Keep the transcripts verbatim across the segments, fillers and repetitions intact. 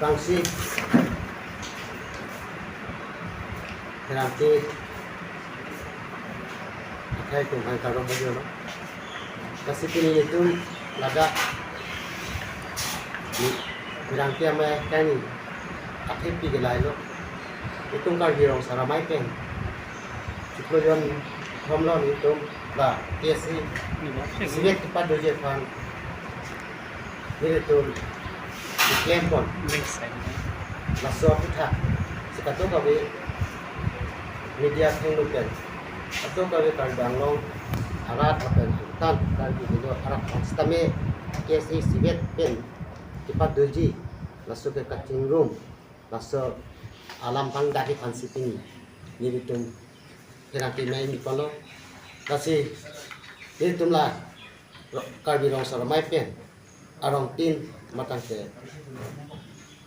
Rangsi, Rangsi, akhai tum hai karong bagi lo. Kasi pini itum ladak ni Rangsi amai kani akhai pi gelai lo. Itum Karbi Rong Sar Amei pen chiklo jon thom lo, itum la K S A isivet kepadoji aphan nelitum keklem pon. Laso aphuthak si kadokave media athengno pen, kadokave Karbi Anglong arat lapen angtan Karbi Anglong arat aphan sitame K S A isivet pen kepadoji laso ke kachingrum, laso alam pangdakji aphan si pini nelitum pherangke mei mi pon lo. Lasi nelitum la Ro-, Karbi Rong Sar Amei pen arongtin matang ke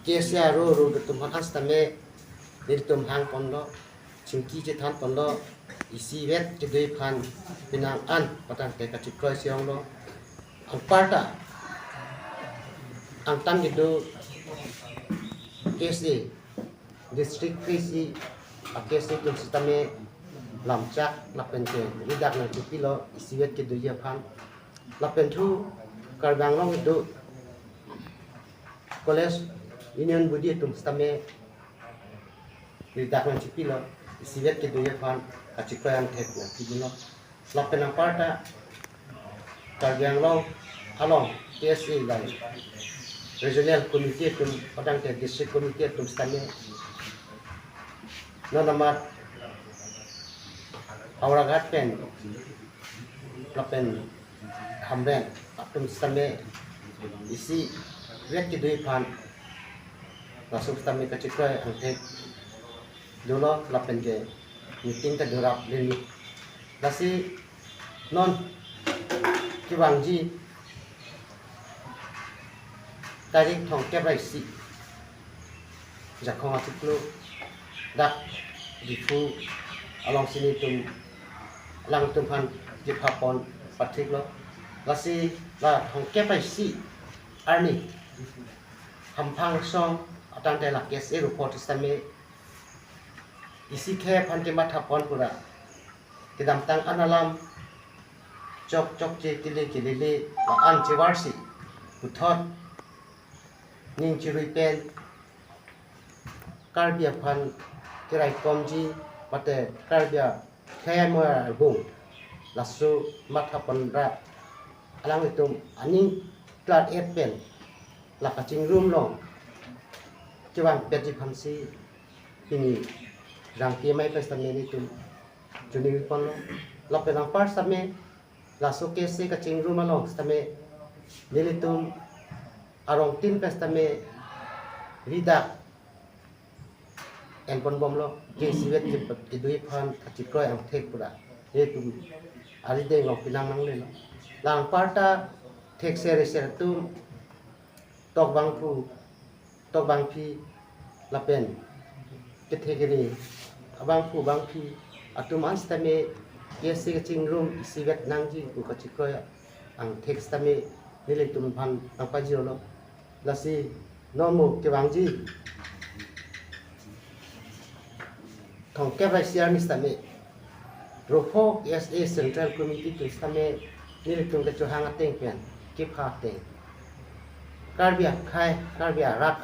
K S A aro aro atum aphan sitame nelitum hang pon lo, chingki chethan pon lo, isivet kedoji aphan penang an matang ke kachikroi si ong lo. Anparta angtan kedo K S A district K S A, a K S A atum sitame lamchak lapen ke ridak nangchipilo isivet kedoji aphan. Lapen thu Karbi Anglong kedo college union body atum sitame ridak nangchipilo isivet kedoji aphan kachikroi angthek nangpilo. Lapen anparta Karbi Anglong along K S A line regional committee atum, padang ke district committee atum sitame non amat Howraghat pen lapen Hamren atum sitame isivet kedoji aphan laso sitame kachikroi angthek dolo lapen ke meeting ta durap leni. Lasi non kevangji tarik thomkep ra isi Jakhong achiklo dak Diphu alongsi nelitum alangtum aphan kepha pon pathik lo. Lasi la thomkep ra isi arni Hamphang song atangte la K S A rupo sitame isi khei aphan kematha pon pura kedamtang an alam chok chokche tile kelele la-an chevarsi puthot ning chirui pen Karbi aphan keraikomji mate Karbi akhei amoi argung laso matha pon ra alanglitum aning klar-et pen la kachingrum along kevangpetji aphansi pini Rangki amei pen sitame nelitum choningri pon lo. Lapen anpar sitame laso K S A kachingrum along sitame nelitum arongtin pen sitame ridak en pon bom lo, ke isivet ke, kedoji aphan kachikroi angthek pura nelitum arideng along pinang nanglelo. La anparta thekser eser atum tokbangphu, tokbangphi lapen kethekere abangphu bangphi atum an sitame K S A kachingrum isivet nangji pu kachikroi angthek sitame nelitum aphan nangpajirlo. Lasi non mo kevangji thomkep ra isi arni sitame Ropho K S A Central Committee atum sitame nelitum kechohang ateng pen kepha ateng Karbi akhei, Karbi arat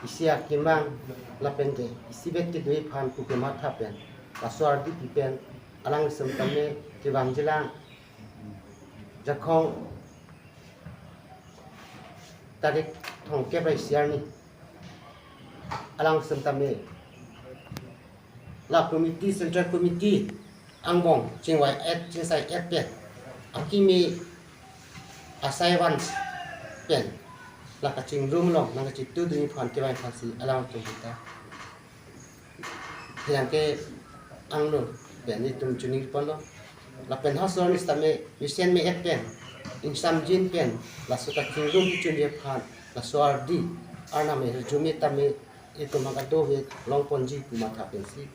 isi akemang lapen ke isivet kedoji aphan pu kematha pen laso ardi pi pen alang sitame kevangjilang Jakhong tarik thomkep ra isi arni alang sitame la committee, Central Committee angbong chingvai-et chingsai-et pen akimi asai van pen la kachingrum along nangkachitudunji aphan kevang aphansi alangtum ta pherangke angno pen nelitum choningri ponlo. Lapen halaso arni sitame mesen me-et pen ingsamjin pen laso kachingrum kechunji aphan laso ardi arnam me-et arjume tame itum kadokave long ponji pu matha pensi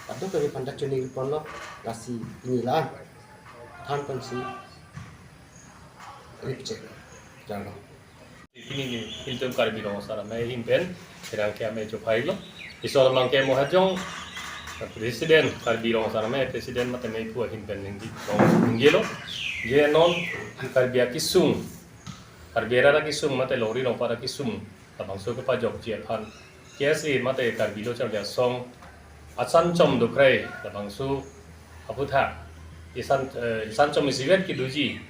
kadokave aphanta choningri ponlo. Lasi pini la-an than pensi ripchek jarlo. Pini nelitum Karbi Rong Asar Amei ahin pen pherangke amei chophai lo. Isol amang ke mohajong President, Karbi Rong Asar Amei President mate meiphu ahin pen ningje lo. Je non Karbi akisung, Karbi arat akisung mate longri longpat akisung labangso kepajokji aphan K S A mate Karbi Lo Charli Asong asan chom dokrai labangso aphuthak isan, eh, isan chom isivet kedoji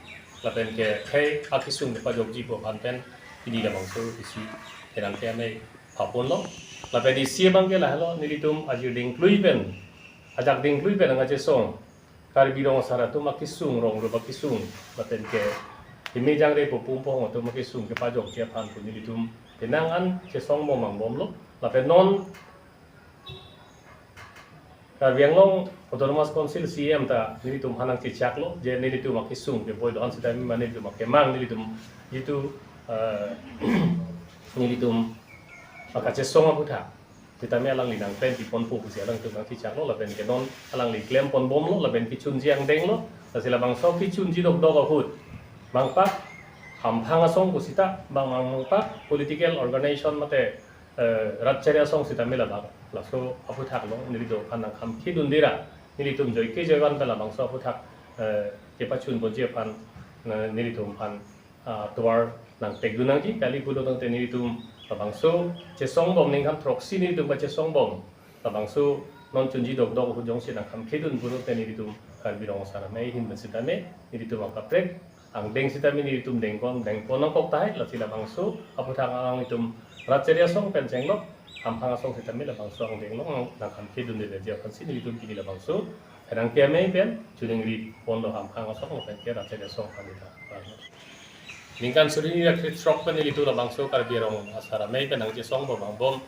lapen ke khei akisung kepajokji pu aphan pen pini labangso isi pherangke amei phapon lo. Lapen isi abang ke lahelo, nelitum ajir dingklui pen, ajak dingklui pen nangkachesong Karbi Rong Asar atum akisung, rong rup akisung, lapen ke himi jangre popum pohong atum akisung kepajokji aphan pu nelitum penang an chesong bom angbom lo. Lapen non Karbi Anglong Autonomous Council C E M ta nelitum aphan nangchechak lo, je nelitum akisung keboi do-an sitame mane nelitum akemang nelitum jitu, eh, nelitum akachesong aphuthak sitame alangli nangklem piponpo pusi alangtum nangchechak lo, lapen ke non alangli klem ponbom lo, lapen kechunji angdeng lo, lasi labangso kechunji dokdok ahut mangpak hamphang asong pusita, bang mangpak political organization mate, eh, rat chari asong sitame labang laso aphuthak along nelitum aphan nangkham khidun dera, nelitum joike joivan pen labangso aphuthak, eh, kepachun ponji aphan, eh, nelitum aphan, ah, tovar nangpekdun nangji, kali pulo tangte nelitum labangso chesong bom, ningkan throksi nelitum kachesong bom labangso non chunji dokdok ahut jongsi nangkham khidun pulote nelitum Karbi Rong Asar Amei ahin pen sitame nelitum akaprek angdeng sitame nelitum dengpon, dengpon nangkok tahai, lasi labangso aphuthak alanglitum rat chari asong pen chenglok hamphang asong sitame labangso angdeng along nangkham khidun deraji aphansi nelitum pini labangso pherangke amei pen choningri ponlo, hamphang asong pen ke rat chari asong aphan ta. Ningkan suri ni akhir throk pen nelitum labangso Karbi Rong Asar Amei pen nangchesong bom angbom.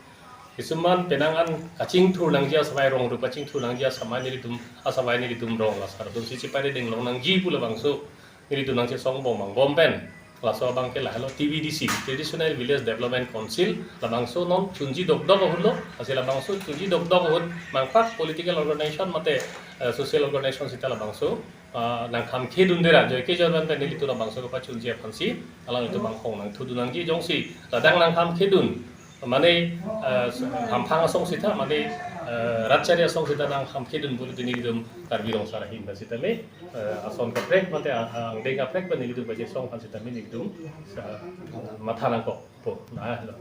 Kisuman penang an kachingthur nangji asavai, rong rup kachingthur nangji asavai nelitum, asavai nelitum rong asar atumsi chepareding long nangji pu labangso nelitum nangchesong bom angbom pen. Laso abang ke lahelo T V D C, Traditional Village Development Council, labangso non chunji dokdok ahut lo, lasi labangso chunji dokdok ahut mangpak political organization mate, eh, social organization sita labangso, ah, nangkham khidun dera, joike joivan pen nelitum labangso kepachunji aphansi alanglitum anghong nangthudun nangji, jongsi ladak nangkham khidun mane, eh, hamphang asong sita mane, eh, rat chari asong sita nangkham khidun pulote nelitum Karbi Rong Asar ahin pen sitame, eh, ason kaprek mate, ah, angdeng kaprek pen nelitum kachesong aphan sitame nelitum, eh, matha nangkokpo. Nahelo.